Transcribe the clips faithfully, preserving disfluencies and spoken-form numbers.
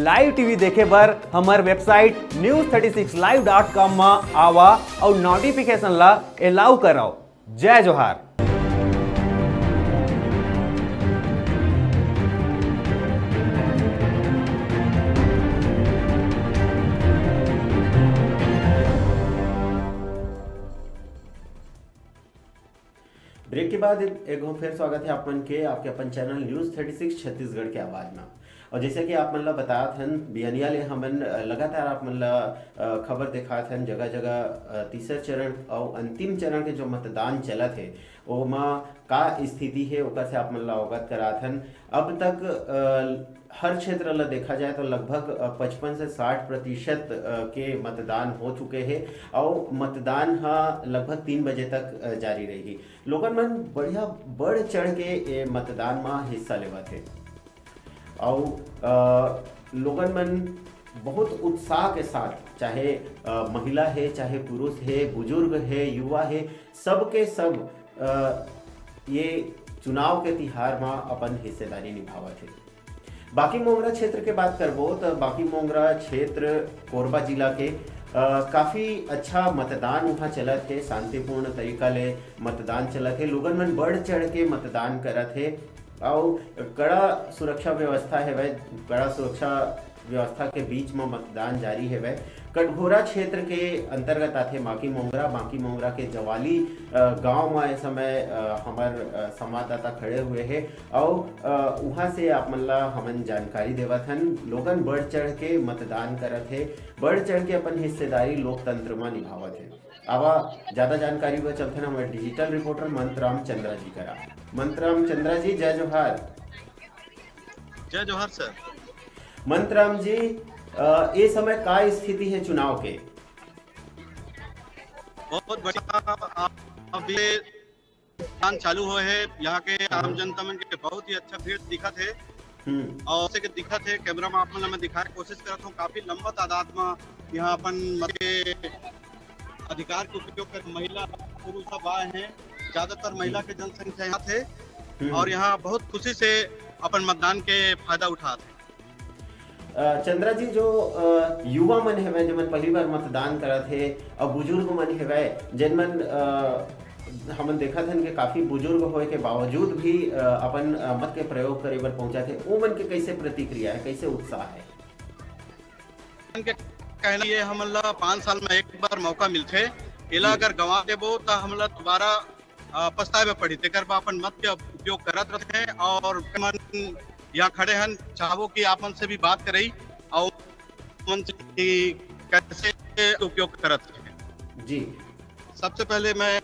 Live TV देखे बर हमर website news thirty six live dot com म आवा अउ नोटिफिकेशन ला एलाउ करव। जय जोहार। ब्रेक के बाद एक घो फिर स्वागत है आप मन के आपके अपन channel news thirty six Chhattisgarh के आवाज में। और जैसे कि आप मन ला बतात हन, बियनिया ले हमन, अ, लगातार आप मन ला, अ, खबर देखात हन, जगह-जगह, अ, तीसर चरण अउ अंतिम चरण के जो मतदान चलत हे, ओमा का स्थिति हे, ओकर से आप मन ला अवगत करात हन। अब तक, अ, हर क्षेत्र ला देखा जाए तो लगभग, अ, पचपन से साठ प्रतिशत, अ, के मतदान हो चुके हे अउ मतदान ह लगभग तीन बजे तक, अ, जारी रही। लोगन मन बढ़िया बढ़ चढ़ के ए मतदान म हिस्सा लेवत हे। अउ, अ, लोगन मन बहुत उत्साह के साथ, चाहे, अ, महिला हे, चाहे पुरुष हे, बुजुर्ग हे, युवा हे, सबके सब, अ, ये चुनाव के तिहार म अपन हिस्सेदारी निभावत हे। बाकी मोंगरा क्षेत्र के बात करबो, त बाकी मोंगरा क्षेत्र कोरबा जिला के, अ, काफी अच्छा मतदान उहाँ चलत हे, शांतिपूर्ण तरीका ले मतदान चलत हे, लोगन मन बढ़ चढ़ के मतदान करत हे। अउ कड़ा सुरक्षा व्यवस्था हेवय, कड़ा सुरक्षा व्यवस्था के बीच म मतदान जारी हेवय। कटघोरा क्षेत्र के अंतर्गत आथे बाकी मोंगरा। बाकी मोंगरा के जवाली, अ, गांव म ए समय, अ, हमर, अ, संवाददाता खड़े हुए हे अउ, अ, उहाँ से आप मन ला हमन जानकारी देवत हन। लोगन बढ़ चढ़ के मतदान करत हे, बढ़ चढ़ के अपन हिस्सेदारी लोकतंत्र म निभावत हे। आवा, ज्यादा जानकारी बर चलथन हमर डिजिटल रिपोर्टर मंतराम चंद्रा जी करा। मंतराम चंद्रा जी, जय जोहार। जय जोहार सर। मंतराम जी, अ, ए समय का स्थिति हे चुनाव के? बहुत बढ़िया। अभी मतदान चालू होए हे, यहाँ के हाँ। आम जनता मन के बहुत ही अच्छा भीड़ दिखत हे। हम्म। और जैसे कि दिखत हे, कैमरा में आप मन ला मैं दिखाए के कोशिश करत हूँ, काफी लंबा तादाद में यहाँ अपन मत के अधिकार के उपयोग कर महिला पुरुष सब आए हैं, ज्यादातर महिला जी। के जनसंख्या यहाँ थे हम्म। और यहाँ बहुत खुशी से अपन मतदान के फायदा उठात हे। अ, चंद्रा जी, जो, अ, युवा मन हेवय, जेमन पहली बार मतदान करत हे, अउ बुजुर्ग मन हेवय, जेन मन, अ, हमन देखत हन कि काफी बुजुर्ग होए के बावजूद भी, अ, अपन, अ, मत के प्रयोग करे बर पहुंचत हे, ओ मन के कैसे प्रतिक्रिया हे, कैसे उत्साह हे? उनके कहना ये हमन ला पाँच साल में एक बार मौका मिलथे, एला जी। अगर गंवा देबो, त हमन ला दोबारा अ, पछताए बर पड़ही। तेकर बर अपन मत के उपयोग करत रथे और मन यहाँ खड़े हन, चाहबो कि आप मन से भी बात करई और मन से कि कैसे उपयोग करत रथे। जी। सबसे पहले मैं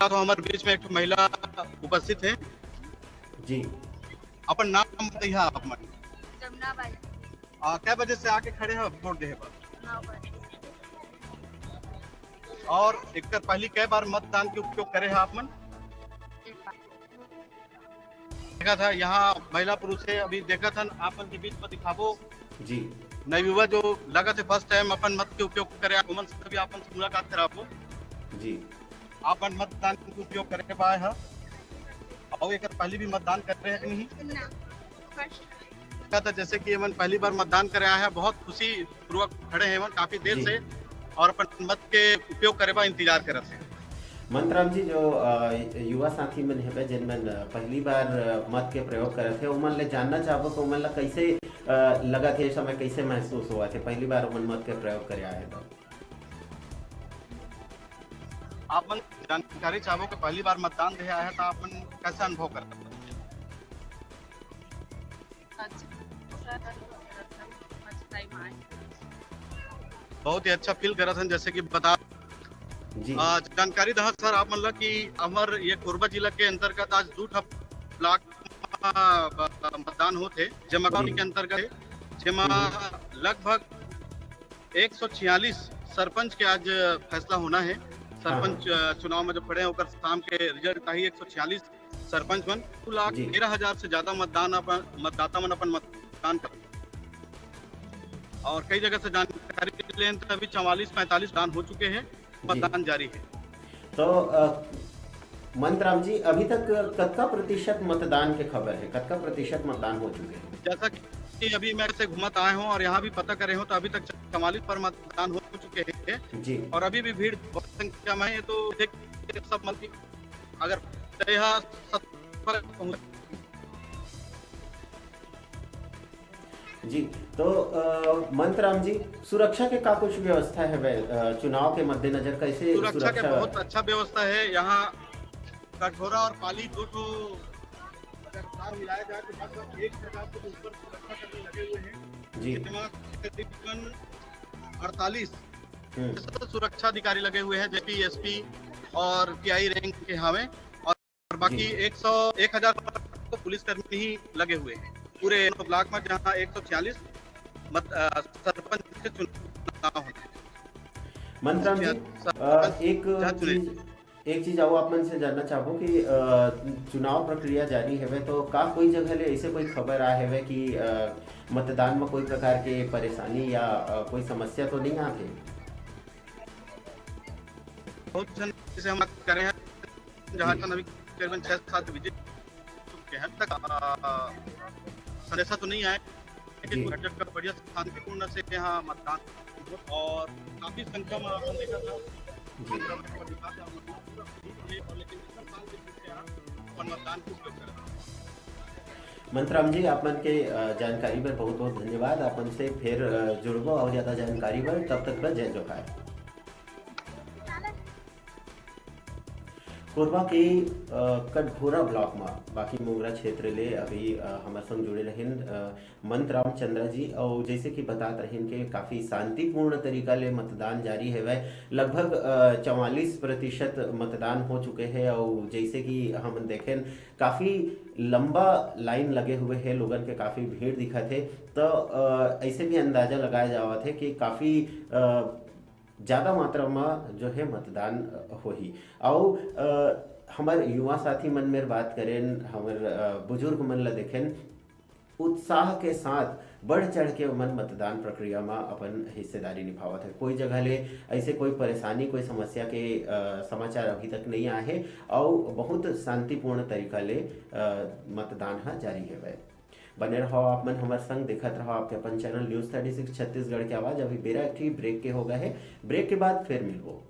तो हमारे बीच में एक ठो महिला उपस्थित है। जी। अपन नाम बताइए आप मन। जमुना बाई। आ, कै बजे से आके खड़े हो वोट देहे बर? नौ बजे। और एकर पहली कै बार मतदान के उपयोग करे हैं आप मन? एक बार। देखा था यहाँ महिला पुरुष है, अभी देखा था आप मन के बीच में दिखाबो। जी। नवयुवा जो लगा थे फर्स्ट टाइम अपन मत के उपयोग करे, आप मन से भी आप मन से मुलाकात कराबो। जी। आप मन मतदान के उपयोग करे पाए हैं और एकर पहली भी मतदान कर रहे हैं कि नहीं? ना, फर्स्ट। क्या था, जैसे कि एमन पहली बार मतदान करे आए हैं, बहुत खुशी पूर्वक खड़े हैं एमन काफी देर जी। से और अपन मत के उपयोग करे बा इंतजार करत हैं। मंतराम जी, जो, अ, युवा साथी मन हेबे, जेन मन, अ, पहली बार, अ, मत के प्रयोग करत हे, ओमन ले जानना चाहबो कि ओमन ला कैसे, अ, लगत हे, ए समय कैसे महसूस होवत हे, पहली बार ओमन मत के प्रयोग करे आए हे तो? आप मन जानकारी चाहबो कि पहली बार मतदान दे आए हैं तो आप मन कैसे अनुभव करत? अच्छा, सर, फर्स्ट टाइम आए। बहुत ही अच्छा फील करत हन, जैसे कि बता जी। आ, जानकारी दहा सर आप मन ला कि हमर ये कोरबा जिला के अंतर्गत आज दू ठा ब्लॉक म, आ, मतदान होत हे, जेमा जी। के अंतर्गत हे, जेमा हम्म। लगभग एक सौ छियालीस सरपंच के आज फैसला होना है। सरपंच, हाँ, हाँ। अ, चुनाव में जो खड़े हैं, ओकर शाम के रिजल्ट आही। एक सौ छियालीस सरपंच मन, दो लाख जी। तेरह हजार से ज्यादा मतदान अपन, मतदाता मन अपन मतदान कर, और कई जगह से जानकारी लेन तो अभी चवालीस पैंतालीस दान हो चुके हैं, जी। मतदान जारी है। तो, अ, मंतराम जी, अभी तक कतका प्रतिशत मतदान के खबर है, कतका प्रतिशत मतदान हो चुके हैं? जैसा कि अभी मैं से घूमत आए हूँ और यहाँ भी पता करे हूँ, तो अभी तक चवालीस पर मतदान हो चुके हैं। जी। और अभी भी भीड़ बहुत संख्या में है, तो देख, सब मत, अगर यहाँ सत्तर पर पहुँच जी। तो अ, मंतराम जी, सुरक्षा के का कुछ व्यवस्था है वै-, अ, चुनाव के मद्देनजर कैसे सुरक्षा के सुरक्षा? बहुत अच्छा व्यवस्था है यहाँ। कटघोरा और पाली दो ठो अगर साथ मिलाया जाए, तो लगभग एक हजार से ऊपर सुरक्षा कर्मी लगे हुए हैं, जी। जिसमें तकरीबन अड़तालीस हम्म। सुरक्षा अधिकारी लगे हुए हैं, जेपी, एसपी और टीआई रैंक के हमें। और बाकी जी। एक सौ, एक हजार को पुलिसकर्मी ही लगे हुए हैं पूरे ब्लॉक में, जहाँ एक सौ छियालीस मत, अ, सरपंच के चुनाव होना है। मंतराम जी, सरपंच अ, एक जहाँ चुने। चीज, एक चीज अउ आप मन से जानना चाहबो कि अ, चुनाव प्रक्रिया जारी हवे, तो का कोई जगह ले ऐसे कोई खबर आए हवे कि अ, मतदान में कोई प्रकार के परेशानी या अ, कोई समस्या तो नहीं आथे? बहुत जन से हम बात करे हैं, जहाँ तक अभी तकरीबन छह सात विजिट चुके हैं तक, अ, संदेशा तो नहीं आया, लेकिन जी। बजट का बढ़िया शांतिपूर्ण से यहाँ मतदान और काफी संख्या में आपने देखा था। जी। और लेकिन इस साल के यहाँ अपन मतदान को उपयोग करें। मंतराम जी, आप मन के अ, जानकारी बर बहुत बहुत धन्यवाद। आप मन से फिर अ, जुड़बो और ज्यादा जानकारी बर, तब तक बर जय जोहार। कोरबा के अ, कटघोरा ब्लॉक म बाकी मोंगरा क्षेत्र ले अभी अ, हमर संग जुड़े रहिन अ, मंतराम चंद्रा जी, और जैसे कि बतात रहिन के काफी शांतिपूर्ण तरीका ले मतदान जारी हेवय। लगभग अ, चवालीस प्रतिशत मतदान हो चुके हैं और जैसे कि हम देखें, काफी लंबा लाइन लगे हुए है, लोगन के काफी भीड़ दिखत है। तो अ, ऐसे भी अंदाजा लगाया जावत है कि काफी अ, ज्यादा मात्रा में जो है मतदान अ, होही। और अ, हमर युवा साथी मन में बात करें, हमर अ, बुजुर्ग मन ला देखें, उत्साह के साथ बढ़ चढ़ के ओमन मतदान प्रक्रिया में अपन हिस्सेदारी निभावत है। कोई जगह ले ऐसे कोई परेशानी, कोई समस्या के अ, समाचार अभी तक नहीं आए है और बहुत शांतिपूर्ण तरीका ले अ, मतदान ह जारी हेवय। बने रहो आप मन हमर संग, देखत रहो आपके अपन channel news thirty six Chhattisgarh के आवाज। अभी बेरा एक ठी ब्रेक के हो गए है, ब्रेक के बाद फिर मिलबो।